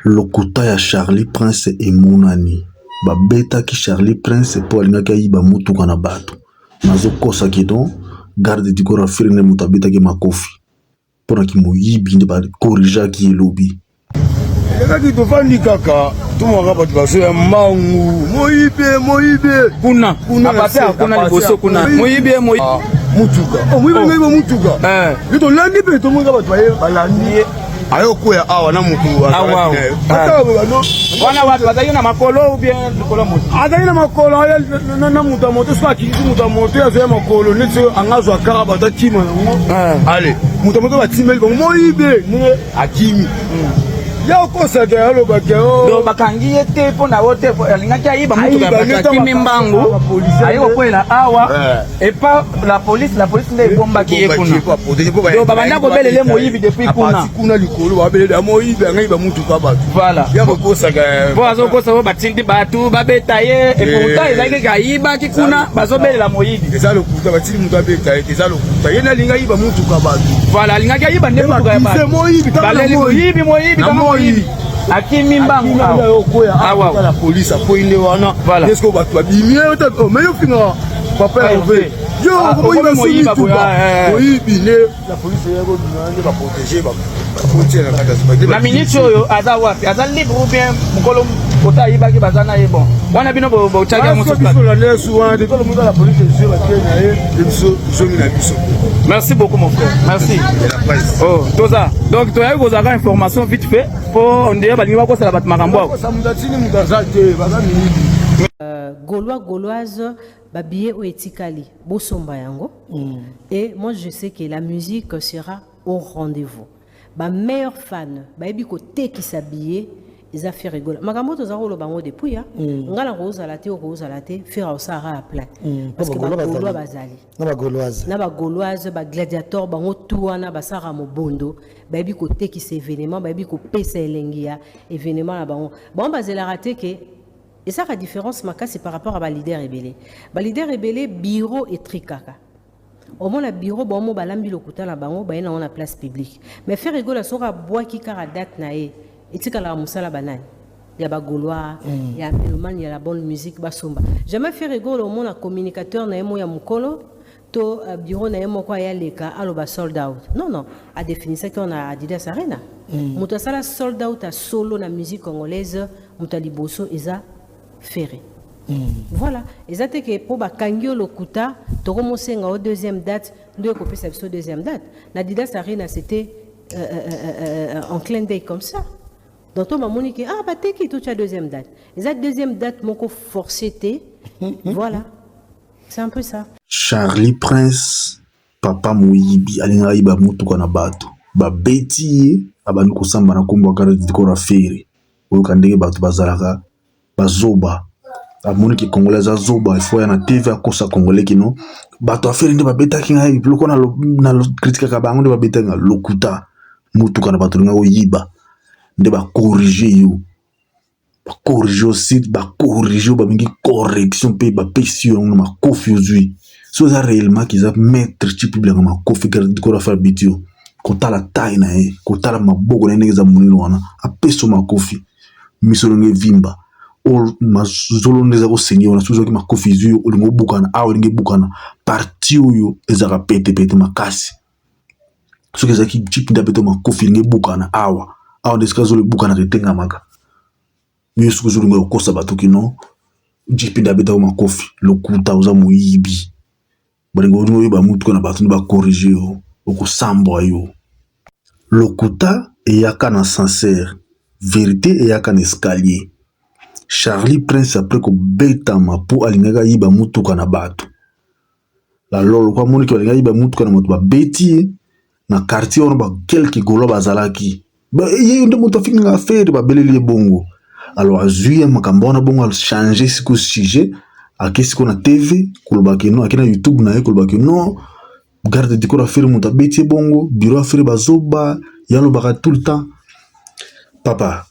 Lokuta ya Charly Prince emonani. Babetaki Charly Prince mpo alingaki ayiba motuka na bato. Nazokosa que non garde du corps ya Ferre nde moto abetaki makofi mpo na kimoyibi nde ba corrigeaki ye lobi. Elekaki tovandi kaka tomwaka bato bazoya mbangu moyibi moyibi kuna apate kuna liboso kuna moyibi moyibi ah, mutuka oh, moyibi oh. Moyibi mutuka eh. Yo tolandi mpe tomonaka bato baye balandi ye ayokwea awa na motu ah. Wana wapi bazalaki na makolo ou bien likolo moto azalaki na makolo na moto ya moto soki akitisi moto ya moto azoya makolo neti anga azwa kaka bato akima yango eh. Ale moto ya moto batimbeli bango moyibi ndenge akimi hmm. Ya okosaka alobaka oh. Donc bakangi ye te mpo na yo te alingaki ayiba motuka ya bato akimi mbangu aye kokwela awa eh. Epa la police, la police nde ebombaki ye kuna. Donc babanda kobelele moyibi depuis kuna. Kuna likolo babelela moyibi angai bamutuka bato. Voilà. Ya kokosaka. Po azokosa po batindi bato babeta ye et pourtant ezalaki kaka ayibaki kuna bazobelela moyibi. Eza lokuta batindi moto abeta ye eza lokuta. Ye nalinga ayiba mutuka bato. Voilà alingaki ayiba nde mutuka ya bato. Moyibi baleli moyibi moyibi kanga moyibi. Akimi mbangu awa la police akwei nde wana eske bato babimi oh, mais yo fingaka papa Herve yo ah, okomoyiba soki mituka moyibi nde la police eyaki kobima nde baprotege bakotia na kati na minute oyo aza wapi aza libre ou bien mokolo kota ayibaki baza na ye bon wana bino botyaki yango biso landela su wana te tolomoka la police ezwi batie na ye biso zongi na biso. Merci beaucoup mon frère, merci. Oh, toza donc toyaki kozwaka information vite fait po on dirait balingi bakosala bato makambo awa. Moto atindi moto aza te, baza miyibi. Gaulois gauloise ba billets oyo etikali bosomba yango et moi je sais que la musique sera au rendez-vous ba meilleurs fans bayebi kotekisa billet eza Ferre Gola makambo oyo toza koloba yango depuis ya nga na kozala te okozala te Ferre osara ya plein parce que ba ba Gaulois Gaulois bazali. Bazali na ba Gauloise na ba Gauloise ba gladiator bango tout wana basara mobondo bayebi kotekisa événement bayebi kopesa elengi ya événement na bango bango bazelaka te ke esaka différence makasi par rapport à ba leader ebele ba leader ebele bureau etrikaka omona bureau bango balambi lokuta na bango baye nango na place publique mais Ferre Gola soki abwaki kaka date na ye etikalaka mosala banani ya ba Gaulois ya mélomane ya la bonne musique basomba jamais Ferre Gola omona communicateur na ye mo ya mokolo to bureau na ye moko aya leka aloba sold out non non adéfinisaki wana Adidas Arena moto asala sold out a solo na musique congolaise moto ya liboso eza Ferre. Voilà eza te ke mpo bakangi yo lokuta tokomosenga yo deuxième date nde ekopesa biso deuxième date na Adidas Arena c'était en clin d'œil comme ça donc to bamoni ke ah bateki totya deuxième date eza deuxième date moko forcé te voilà c'est un peu ça. Charly Prince papa moyibi alingaka ayiba motuka na bato babeti ye abandi kosamba na nkombo ya garde du corps ya Ferre oyoka ndenge bato bazalaka bazoba amoni ke congolais aza zoba il faut ya na TV akosa congolais kino bato ya Ferre nde babetaki ngai biloko na kritikaka bango nde babetaki ngai lokuta motuka na bato olinga koyiba nde bakorige yo bakorige yo site bakorige yo bamingi correction mpe bapesi yo yango na makofi ozwi so eza réellement kiza maître chipiblanga makofi garde du corps ya Ferre abeti yo kotala taille na ye kotala maboko na ye ndenge eza monene wana apesi yo makofi miso ndenge evimba oyo mazolo nde eza kosenge wana soki ozwaki makofi ezwi yo olingi obukana awa olingi ebukana parti oyo ezalaka petepete makasi soki ezalaki jeep nde abeta makofi elingi ebukana awa awa nde esika zolo ebukanaka etengamaka yo soki ozolinga kokosa bato kino jeep nde abetaka makofi lokuta oza moyibi balingi olingi oyeba motuka na bato nde bakorige yo okosambwa yo lokuta eyaka na sincère verité eyaka na escalier Charlie Prince après kobetama mpo alingaki ayiba motuka na bato la lolo kwa moniki balingaki ayiba motuka na bato babeti ye na quartier wana ba quelques Gaulois bazalaki ye nde moto afingaka Ferre babeleli ye bongo alors azwi ya makambo wana bongo achange siko sujet ake siko na TV koloba ke non ake na YouTube na ye koloba ke non garde du corps ya Ferre moto abeti ye bongo bureau ya Ferre bazoba ye alobaka tout le temps papa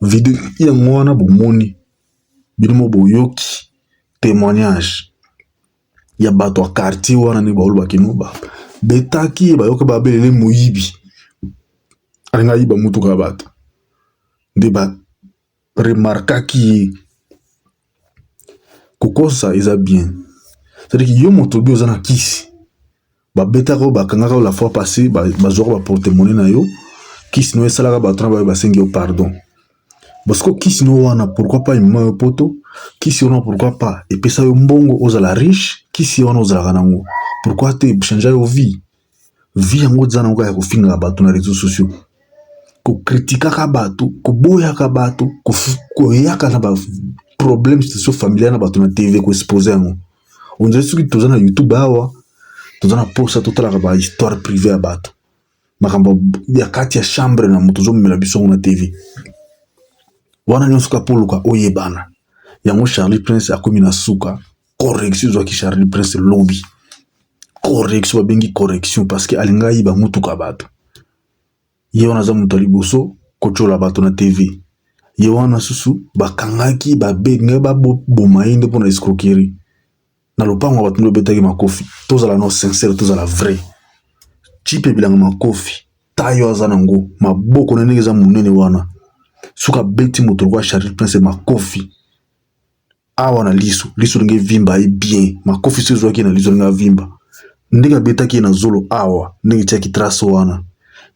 video yango wana bomoni bino mo boyoki témoignage ya bato ya quartier wana nde balobaki no babetaki ye bayoka babelele moyibi alingi ayiba motuka ya bato. Nde ba remarkaki ye. Kokosa eza bien. C'est-à-dire que yo moto obi oza na kisi. Babetaka yo, bakangaka yo la fois passée, bazwaka ba porte-monnaie na yo. Kisi no esalaka bato na bayo basengi yo pardon. Parce que kisi no wana pourquoi pas emema yo poto, kisi wana pourquoi pas epesa yo mbongo ozala riche, kisi wana ozalaka nango. Pourquoi te changer yo vie? Vie yango eza nango ya kofingaka bato na réseaux sociaux. Kokritikaka bato, koboyaka bato, koyaka na ba problème socio familial na bato na TV, koexpose yango. On dirait soki toza na YouTube awa, toza na posa totalaka ba histoire privée ya bato. Makambo ya kati ya chambre na moto ozomemela biso yango na TV. Wana nyonso kaka mpo oluka oyebana. Yango Charlie Prince akomi na suka. Correction ezwaki Charlie Prince lobi. Correction babengi correction parce que alinga ayiba mutuka bato. Ye wana aza moto ya liboso kotyola bato na TV. Ye wana susu bakangaki babengi baboma ye nde mpona escroquerie. Na lopango ya bato nde babetaki makofi. Tozala no sincère, tozala vrai. Chipe bilanga makofi. Tayo aza nango maboko na ndenge eza monene wana. Soki abeti moto lokola Charlie Prince makofi awa na liso, liso ndenge evimba ye bien, makofi so ezwaki na liso ndenge avimba. Ndenge abetaki ye na zolo awa, ndenge etiaki trace wana.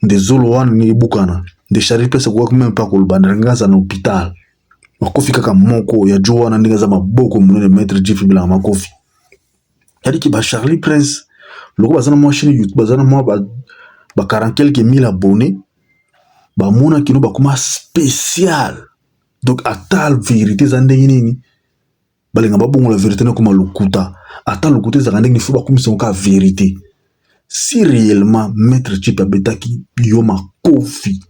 Nde zolo wana ndenge ebukana. Nde Charlie Prince akokaki meme pas koloba ndenge aza na hôpital. Makofi kaka moko ya jo wana ndenge aza maboko monene maître Jeff bilanga makofi. C'est-à-dire que ba Charlie Prince loko baza na mwa chaîne YouTube, baza na mwa ba 40 quelques mille abonnés, bamonaki no bakoma spécial. Donc ata vérité eza ndenge nini, balinga babongola vérité na koma lokuta. Ata lokuta ezalaka ndenge nini, faut bakomisa yango kaka vérité. Si réellement maître Chip abetaki yo makofi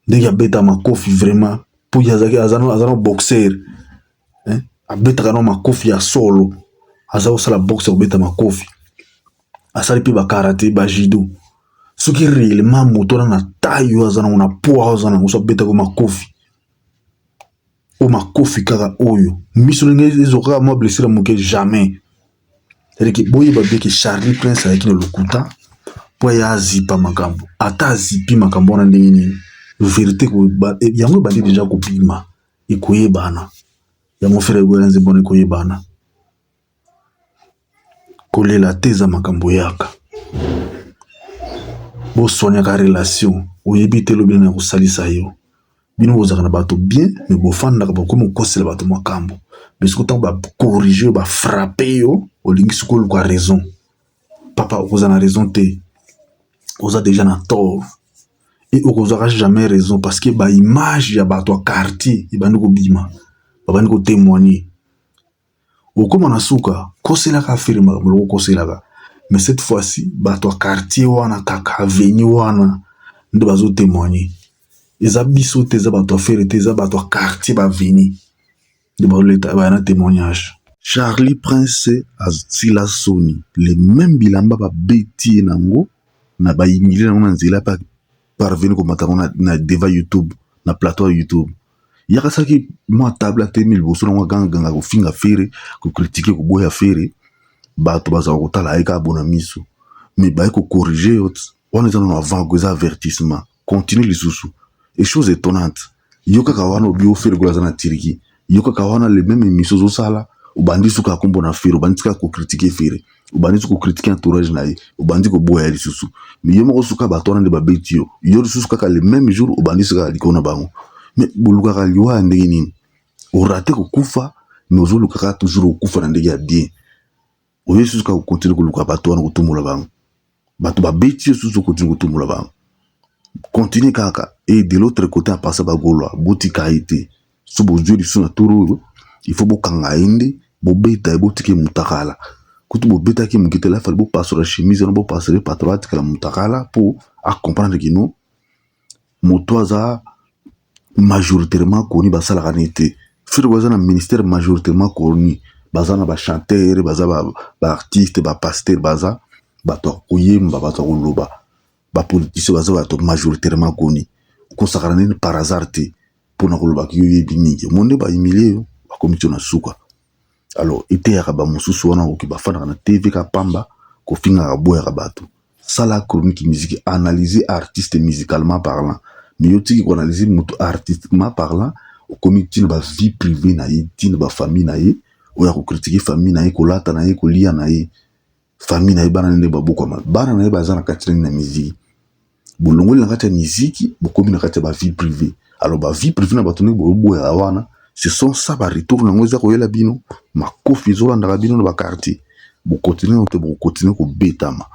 ndenge abeta makofi vraiment, po ye azalaki aza na boxer, hein? Abetaka na makofi ya solo, aza kosala boxe kobeta makofi, asali mpe ba karaté, ba judo. Soki réellement moto wana na taille oyo aza nango, na poids aza nango, so abetaka makofi oyo, makofi kaka oyo miso ndenge ezokaka mwa blessure moke, jamais. C'est-à-dire que boyeba bien que Charlie Prince azalaki na lokuta mpo aya azipa makambo. Ata azipi makambo wana ndenge nini, vérité yango ebandi deja kobima, ekoyebana. Yango Ferre Gola nzembo wana ekoyebana. Kolela te eza makambo yaka. Boswanyaka relation, oyebi te lobi na kosalisa yo. Bino bozalaka na bato bien, mais bofandaka bokomi kokosela bato makambo. Mais soki ntango bacorrige yo, bafrappe yo, olingi soki oluka raison. Papa, okozala na raison te, oza déjà na tort et okozwaka jamais raison parce que ba image ya bato ya quartier ebandi kobima, babandi kotémoigner. Okóma na suka koselaka affaire makambo loko koselaka, mais cette fois-ci bato ya quartier wana kaka avenue wana nde bazotémoigner. Eza biso te, eza bato affaire te, eza bato ya quartier baavenue nde bazoleta baya na témoignage. Charlie Prince asila soni, le même bilamba babeti ye nango na bahumilie nango na nzela mpe parvenu komata yango na devant YouTube, na plateau ya YouTube. Yaka asalaki mwa table, atemi liboso nango, agangaganga kofinga Ferre, kocritiquer, koboya Ferre. Bato bazala kotala ye kaka bona miso, mais baye kocorriger yo wana eza nano avant, eza avertissement. Continue lisusu. Et chose étonnante, yo kaka wana obi o Ferre Gola aza na Turquie, yo kaka wana le même émission ozosala, obandi suka kombo na Ferre, obandi kaka kocritiquer Ferre, obandi suka kocritiquer entourage na ye, obandi koboya ye lisusu. Mais yo moko suka bato wana nde babeti yo, yo lisusu kaka le même jour obandi suka likolo na bango. Mais bolukaka liwa ya ndenge nini? Orate kokufa, mais ozoluka kaka toujours kokufa na ndenge ya bien. Oye susu kaka kocontinuer koluka bato wana, kotumbola bango. Bato babeti yo, susu ocontinuer kotumbola bango, continue kaka. Et de l'autre côté, apasa bagolwa, botika ye te. So bozwi lisusu na tour oyo, il faut bokanga ye nde bobeta ye, botika ye mutakala. Kutu bobetaki moke te, lafali bopasola chemise wana, bopasola patron, atikala mutakala mpo acomprendre que non, moto aza majoritairement connu, basalaka ne te. Ferre baza na ministère majoritairement connu, baza na bachanteur, baza baartiste, bapasteur, baza bato ya koyemba, bato ya koloba, bapoliticien, baza bato majoritairement connu. Okosakana nini par hasard te mpona kolobaki yo yebi mingi. Mo nde bahumilie yo, bakomi tio na suka. Alors eteyaka bamosusu wana okoki bafandaka na TV ka pamba, kofingaka, boyaka bato. Sala chronique musique, analyser artiste musicalement parlant. Mais yo tiki koanalyse moto artistiquement parlant, okomi ntina ba vie privée na ye, ntina ba famille na ye, oyo akocritiquer famille na ye, kolata na ye, kolia na ye, famille na ye, bana nde babokwama, bana na ye baza na kati nini na miziki. Bolongoli na kati ya miziki, bokomi na kati ya ba vie privée. Alors ba vie privée na bato ndenge boyoboyaka wana, ce sont ça ba retour nango eza koyela bino makofi, ezolandaka bino na ba quartier. Bokontinue te, bokokontinue kobetama.